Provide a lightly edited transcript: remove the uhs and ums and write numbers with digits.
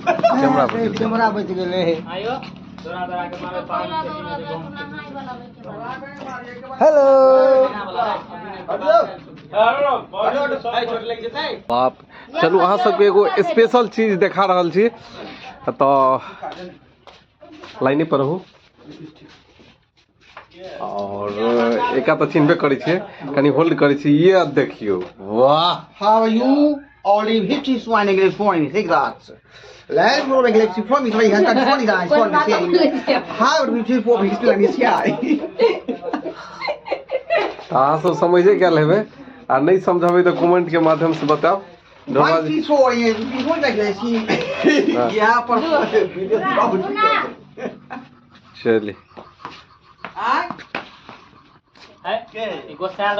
Camera पर camera बच गेलै। Hello. बाप, चलू, अहाँ सबके एगो स्पेशल चीज देखा रहल छी, तऽ लाइने पर रहू। और एका तऽ चिन्हबे करै छियै, कनि होल्ड करै छी। ये देखियौ, वाह! How are you? Olive hitti swan English foreign cigarettes. Land for English for me 329 How do you for me? तऽ अहाँ सब समझे गेल हेबै आ नहि समझबै तऽ कमेंट के माध्यम से बताउ। यहाँ पर चलिए। गोसायल।